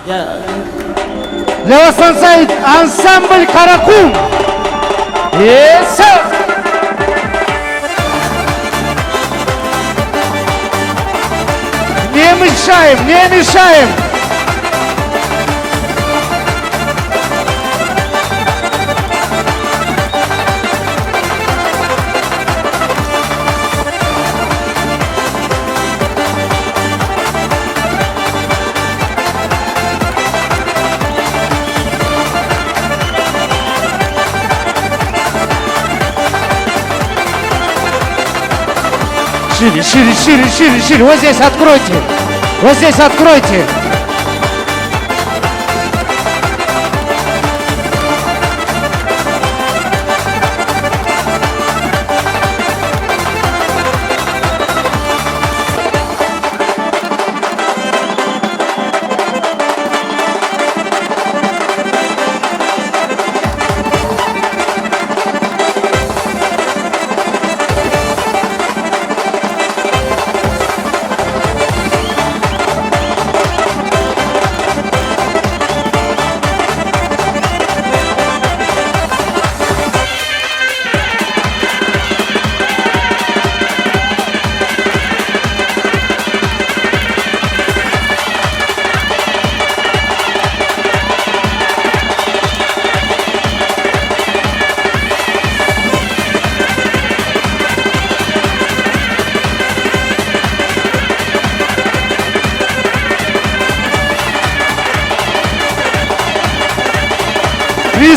Для вас танцует ансамбль Каракум. Yes! Не мешаем, не мешаем! Шире, шире, шире, шире, шире. Вот здесь откройте. Вот здесь откройте.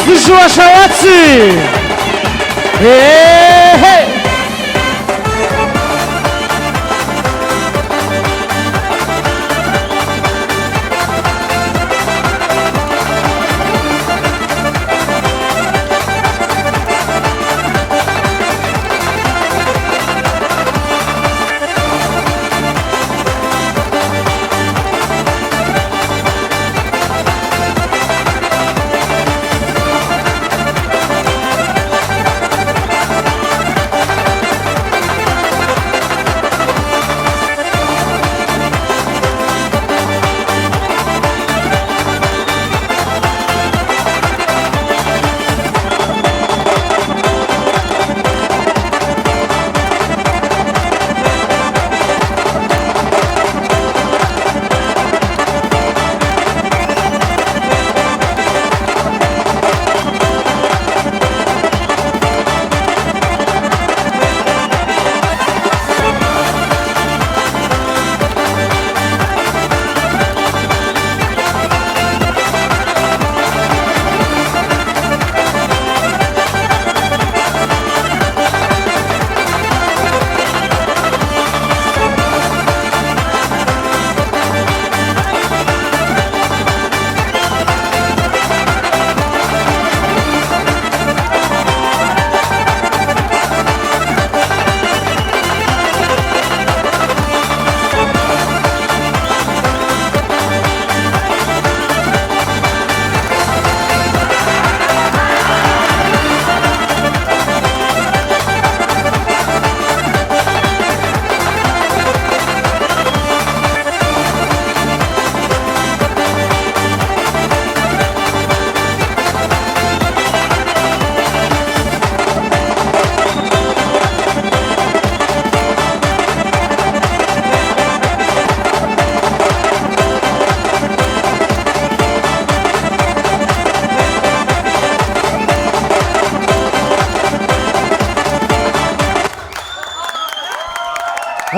Слышу ваши овации! Эй!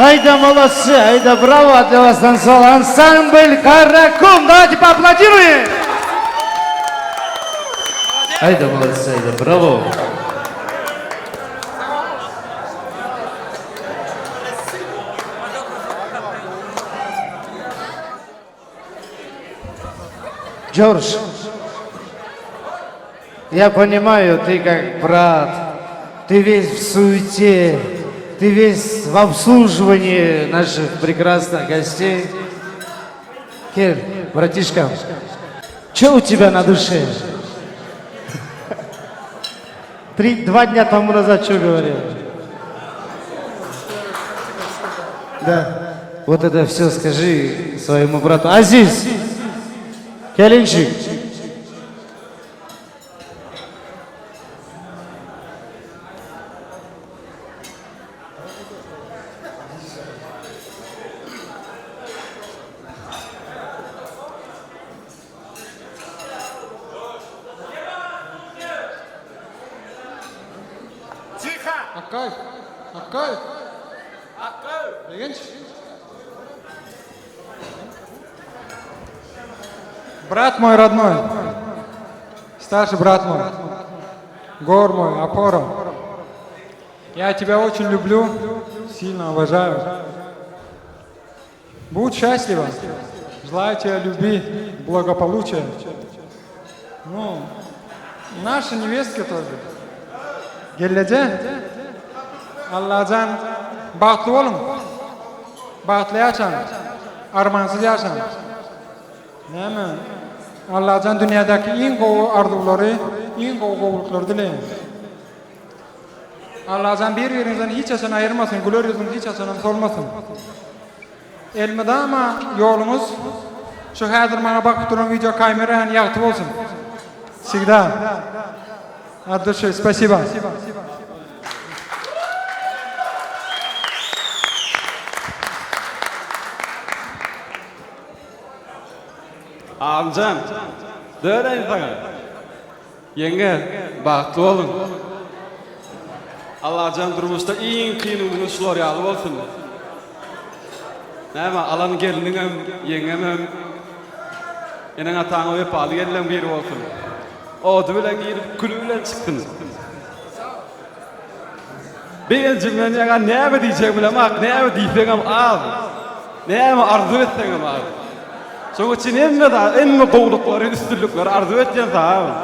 Айда, молодцы, айда, браво для вас танцевал ансамбль Каракум. Давайте поаплодируем. Айда, молодцы, айда, браво. Джордж, я понимаю, ты как брат, ты весь в суете, ты весь в обслуживании наших прекрасных гостей. Gel, братишка, что у тебя на душе? 2 дня тому назад что говорил? Да. Вот это все скажи своему брату. Азиз! Kelinçik. Akgaý! Akgaý! Akgaý! Begenç! Brat мой родной, старший брат мой, гор мой, опора. Я тебя очень люблю, сильно уважаю. Будь счастлива. Желаю тебе любви, благополучия. Ну, наша невестка тоже. Gelneje. Allajan bagtly boluň. Bagtly ýaşaň. Armansyz ýaşaň. Näme? Allajan dünýädäki iň gowy arzuwlary, iň gowy gowulyklary dileýän. Allajan bir-biriňizden hiç haçan aýyrmasyn, güler ýüzüňiz hiç haçanam solmasyn. Elmydama ýoluňyz şu häzir maňa bakyp duran wideo kamera ýaly ýagty bolsun. Wsigda. От души спасибо. Agamjan, döneýin saňa. Ýeňňe, bagtly boluň. Allajan durmuşda iň kyn günüňiz şular ýaly bolsun. Näme, alan gelniňem, ýeňňemem, eneň-ataňa wepaly gelneň biri bolsun. Ody bilen girip, küli bilen çyksyn. Begenjimden ýaňa näme diýjegimi bilemok, näme diýseňem az, näme arzuw etseňem az. Şonuň üçin hemme zat, hemme gowulyklary, üstünlikleri arzuw etýän saňa.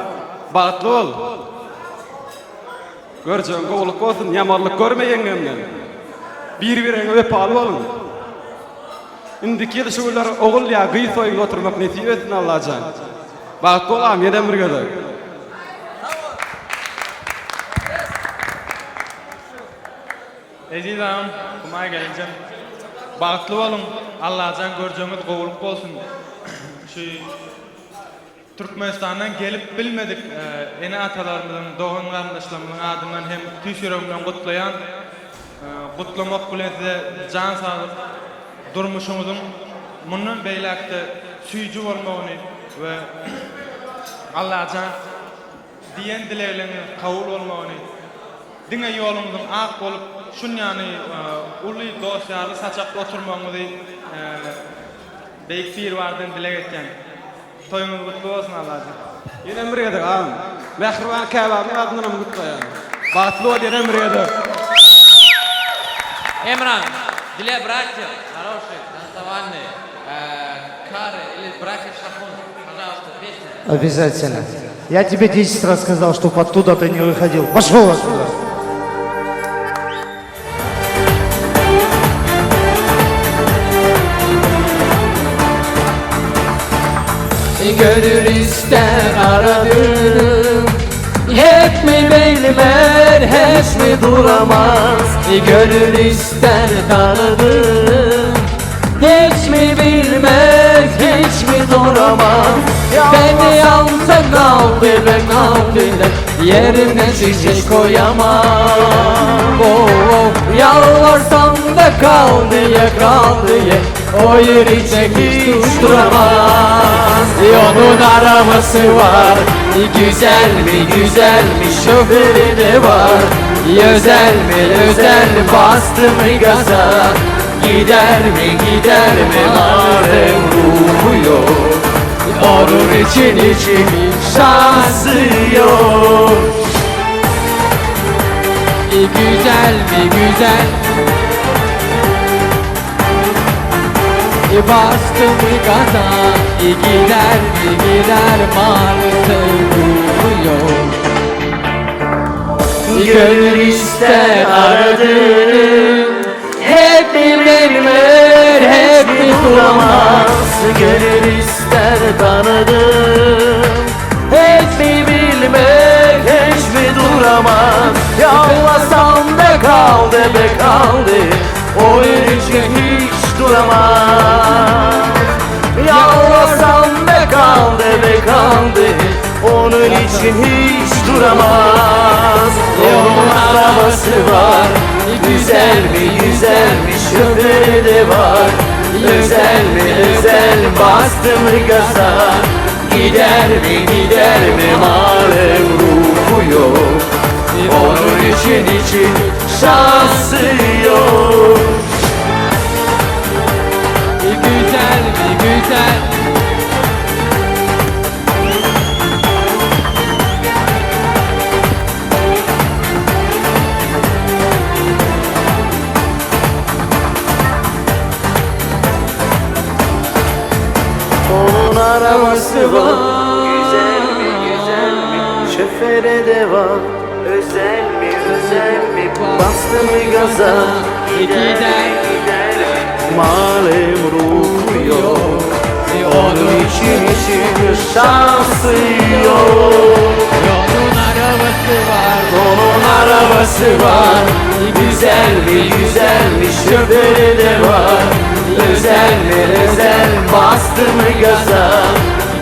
Bagtly bol. Görjegiň gowulyk bolsun, ýamanlyk görme ýeňňemden. Bir-biriňe wepaly boluň. Indiki ýyl şu günler ogul ýa gyz toýuňda oturmak nesip etsin Allajan. Bagtly bol agam ýenem bir gezek. Eziz agam Humaý gelinjem bagtly boluň Allajan görjegiňiz gowulyk bolsun şu Türkmenistandan gelip bilmedik ene atalarymyzyň dogan garyndaşlarymyzyň adyndan hem tüýs ýüregimden gutlaýan gutlamak bilen size jan saglyk durmuşyňyzyň mundan beýläkde süýji bolmagyny we Allajan diýen dilegleriňiz kabul bolmagyny, diňe ýoluňyzyň ak bolup, şunýany uly dost-ýarly saçakda oturmagyňyzy Beýik Biribardan dileg etýän. Toýuňyz gutly bolsun Allajan. Ýenem bir gezek agam. Mähriban käbämiň adyndanam gutlaýan. Bagtly bol ýenem bir gezek. Emran, для братьев хороших, танцевальные, кары или братьев Шахун, пожалуйста, песня. Обязательно. Я тебе 10 раз сказал, чтоб оттуда ты не выходил. Пошел отсюда. Gönül ister aradığını Hep mi bilmer, hiç mi duramaz Gönül ister tanıdığını Hiç mi bilmez, hiç mi duramaz Beni alsa kaldı be kaldı Yerine çiçek koyamam oh, oh. Yalvarsam da kal diye kal diye O yer hiç duramaz Onun arabası var Güzel mi güzel mi şoförü de var Özel mi özel bastı mı gaza Gider mi gider mi madem ruhu yok Onun için içim şansı yok Güzel mi güzel Bastı mı gaza Gider mi gider maalesef ruhu yok Gönül ister aradığını Hep bilmem hep bir bulamaz Gönül ister tanıdım Hiç mi bilmek hiç mi duramaz Yallasam da kaldı be kaldı O için hiç duramaz Yallasam da kaldı. Onun için hiç duramaz Onun arabası var Güzel mi güzel mi şoförü de var Özel mi özel bastı mı gaza Gider mi gider mi malem ruhu yok Onun için için şansı yok Güzel mi güzel Onun arabası var Güzel mi güzel mi Şoföre de var Özel mi özel mi Bastı mı gaza Gider Gider mi Malem ruhu yok Onun için için şansı yok Onun arabası var Onun arabası var Güzel mi güzel mi şoförü de var Özel mi özel bastı mı gaza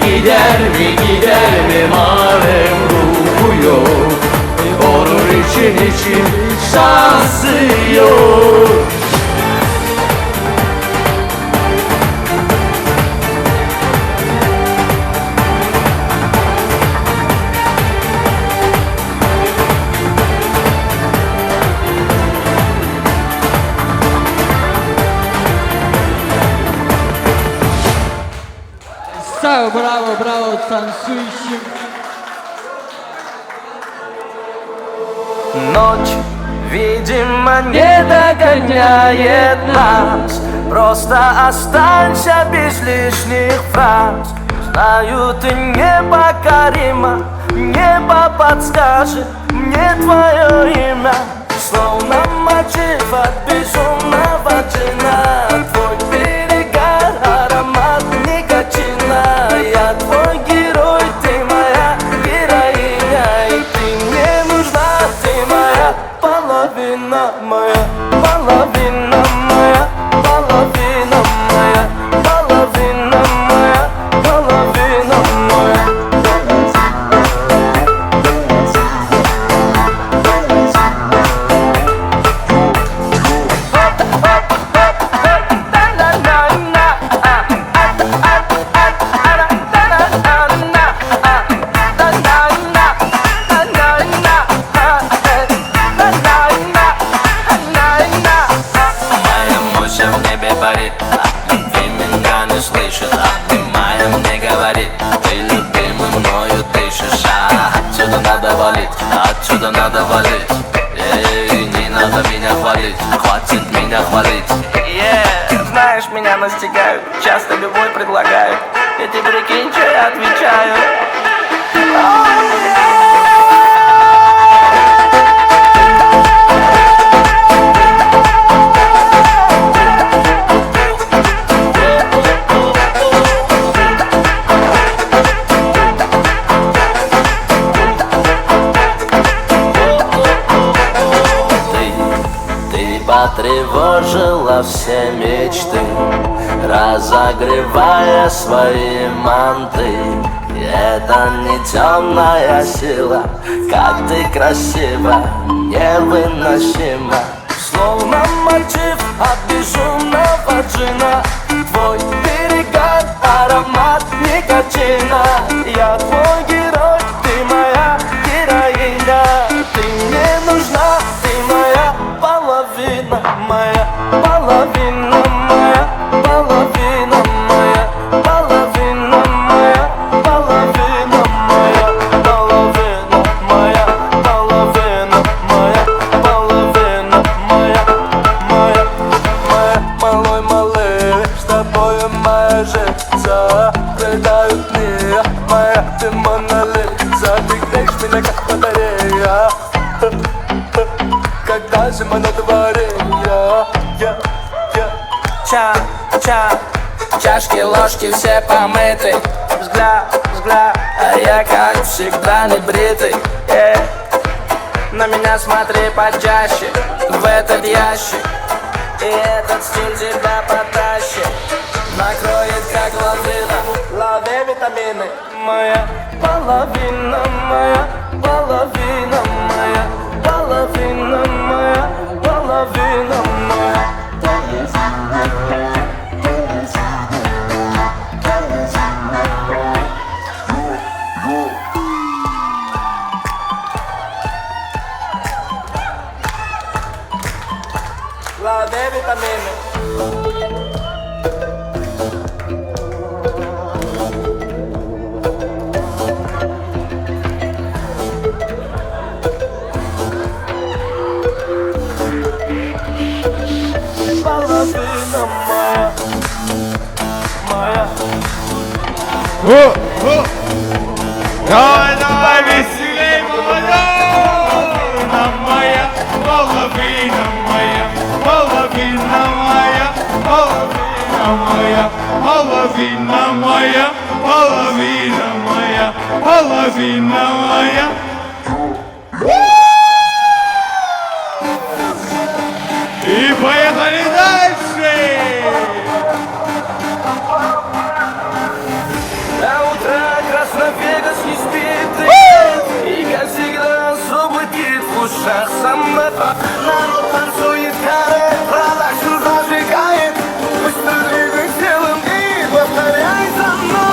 Gider mi gider mi malem ruhu yok Onun için için şansı yok Sağ ol, bravo bravo танцующим. Ночь, видимо, не догоняет нас Просто останься без лишних фраз Знаю, ты непокорима Небо подскажет мне твое имя Словно мотив от безумного джина Твой перегар, аромат никотина Я твой герой, ты моя героиня И ты мне нужна, ты моя половина моя Половина моя, половина моя Половина моя, половина моя Моя мощь в небе парит, любви меня не слышит Обнимая мне говорит, ты любимый мною дышишь А отсюда надо валить, отсюда надо валить Эй, не надо меня хвалить, хватит меня хвалить Yeah, знаешь, меня настигают, часто любовь предлагают И ты прикинь, что я отвечаю Ты, ты потревожила все мечты Разогревая свои манты Это не темная сила Как ты красива, невыносимо Словно мотив от безумного джина Твой перегар, аромат никотина Я твой герой, ты моя героиня Ты мне нужна, ты моя половина моя Половина моя, половина моя Половина моя, половина моя Половина моя, половина моя Половина моя, моя, моя Малой малыш, с тобою моя жизнь Прилетают дни, моя ты Мона Лиза Ты греешь меня как батарея Когда зима на дворе, я, я, я Ча, ча, чашки, ложки все помыты Взгляд, взгляд, А я как всегда не бритый э. На меня смотри почаще В этот ящик И этот стиль тебя потащит Накроет как лавина Лавина. Лови витамины Моя половина моя Половина моя Половина моя Половина моя Лови витамины. Половина моя, моя. Давай, давай, веселей, молодежь! Моя, половина моя, половина моя, половина моя, половина моя, половина моя, половина моя. И поехали дальше! До утра Красновегас не спит И, как всегда, зубы пит в ушах сама Народ танцует каре, продакшн зажигает Быстро двигай телом и повторяй за мной.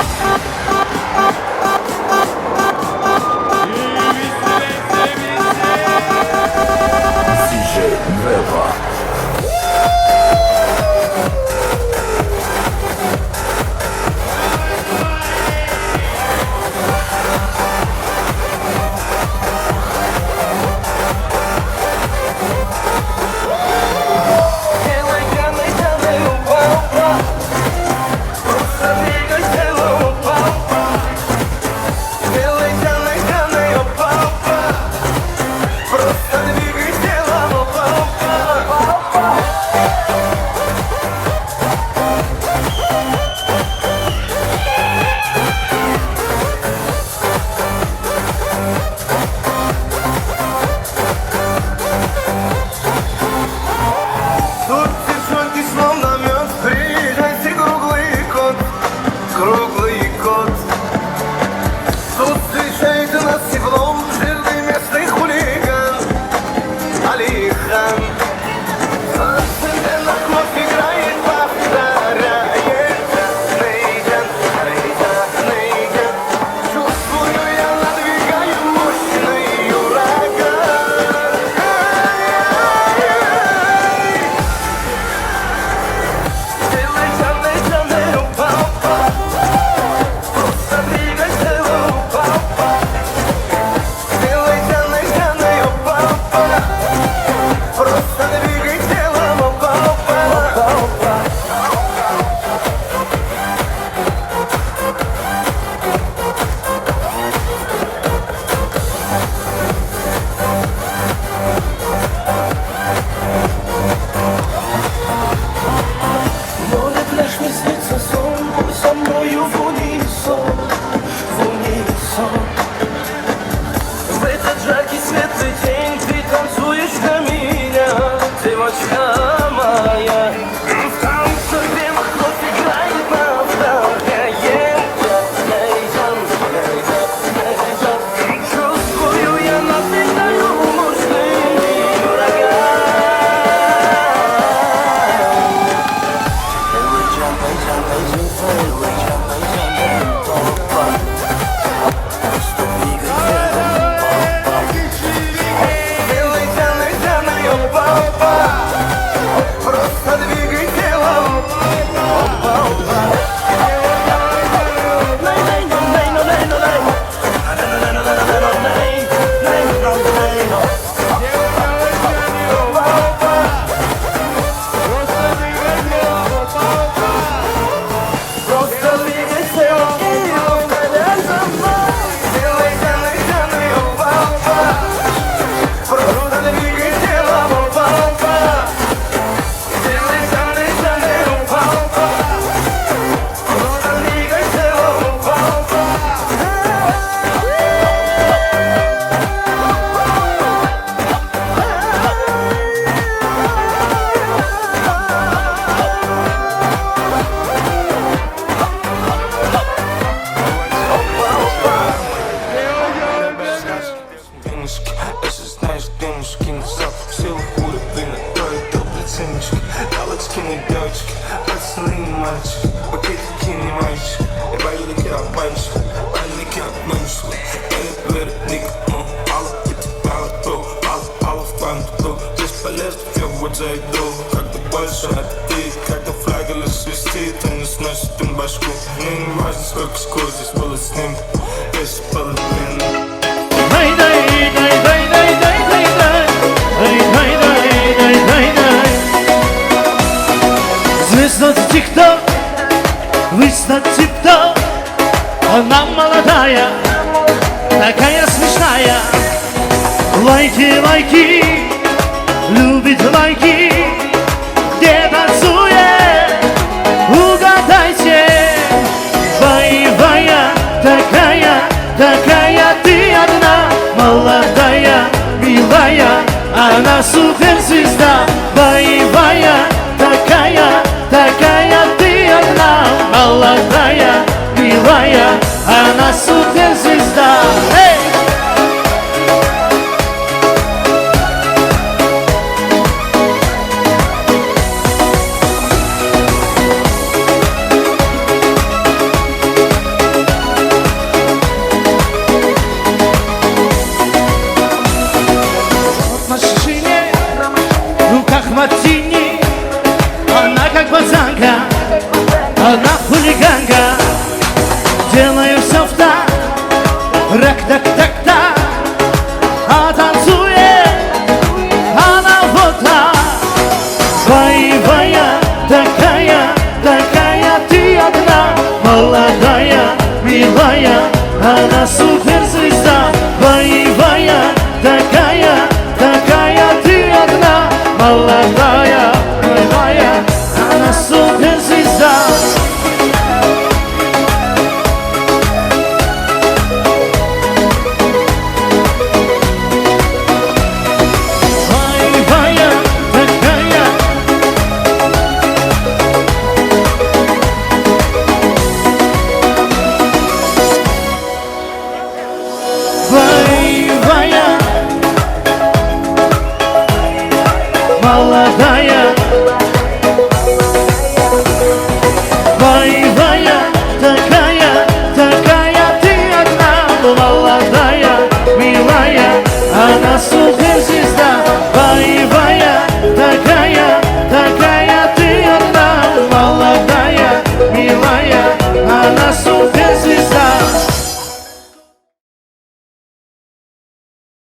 Сколько шкур здесь было с ним Если половина Звезда TikTok, выста TikTok, она молодая, такая смешная. Лайки, лайки, любит лайки, где танцует, угадайте. Боевая такая, такая ты одна, молодая, милая, она суперзвезда. Боевая такая, такая ты одна, молодая, милая, она суперзвезда. Эй! В машине, в руках мартини, она как пацанка, она хулиганка. Делаю все в так, рак так так так, а танцует она вот так. Боевая такая, такая ты одна, молодая, милая, она суперзвезда.